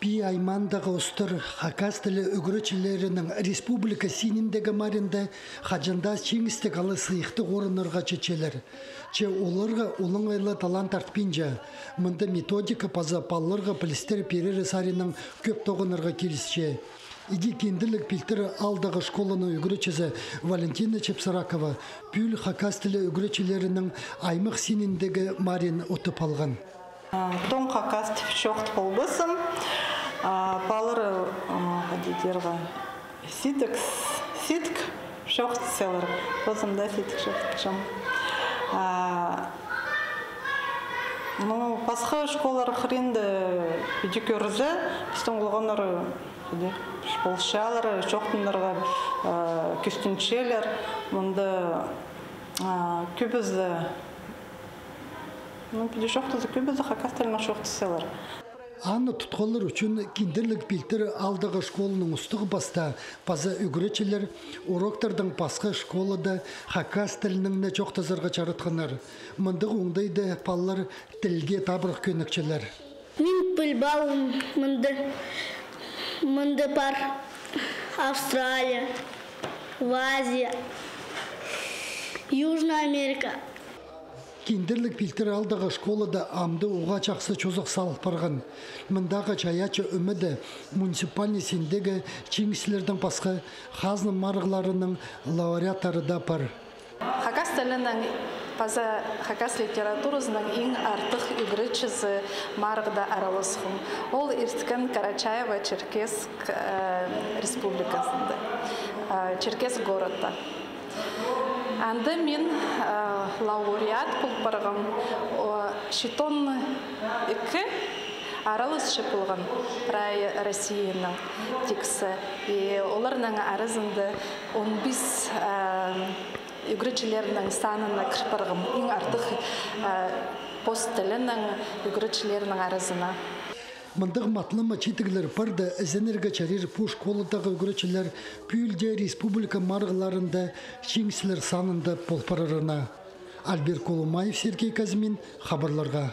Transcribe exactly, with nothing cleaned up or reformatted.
Пии аймаандағы устар хакас тілі ӱгретчілерінің республика синіндегі маринда хаҷан даа чиңістіг алай сыйыхтығ орыннарға читчелер. Че оларға олаңай ла талант артпинча. Мында методика паза палаларға пілістер пирері саринаң кӧп тоғынарға килісче. Иди Киндірлік Пилтірі аалдағы школаның ӱгретчізі Валентина Чепсаракова пӱӱл хакас тілі ӱгретчілерінің аймах синіндегі марин утып алған. Тоң хакас тіп чоохтап полбассың. Палалар, хайди тирге, сидік, сидік чоохтасчалар. Позым даа сидік чоохтапчам. Ну, пасха школалар хыринда піди кӧрзе, пістің олғаннар піди полысчалар, чоохтанарға кӱстенчелер. Мында кӧбізі, ну, піди чоохтаза, кӧбізі хакас тілінең чоохтасчалар. Аны тутхалар ӱчӱн Киндірлік Пилтірі аалдағы школаның устағ-пастаа паза ӱгретчілер уроктардаң пасха школада хакас тілінең не чоохтазарға чаратханнар. Мындағ оңдайда палалар тілге табырах кӧнікчелер. Мин піліп алғам, мында, мында пар Австралия, Азия, Южная Америка. Киндірлік Пилтірі аалдағы школада амды уғаа чахсы чозах салыл парған. Мындағы чайаачы ӧмеде муниципальный синдегі чиңісчілердең пасха хазна марығларының лауреаттары даа пар. Хакас тілінең паза хакас литературазының иң артых ӱгретчізі марығда араласхам. Ол ирткен Карачаево-Черкесск, э, республиказында, э, Черкесск городта. Анда мин, э, лауреат пол парғам, о, читон ікі араласчы полған прай Россияның тиксі. И оларның аразында он пис, э, ӱгретчілернің санына кір парғам, иң артых, э, пос тілінең ӱгретчілернің аразына. Мындағ матлама читіглер парды ізенерге чарир пу школадағы ӱгретчілер пӱӱл дее республика марығларында чиңісчілер санында пол парарына. Альберт Колумаев, Сергей Казьмин, хабарларға.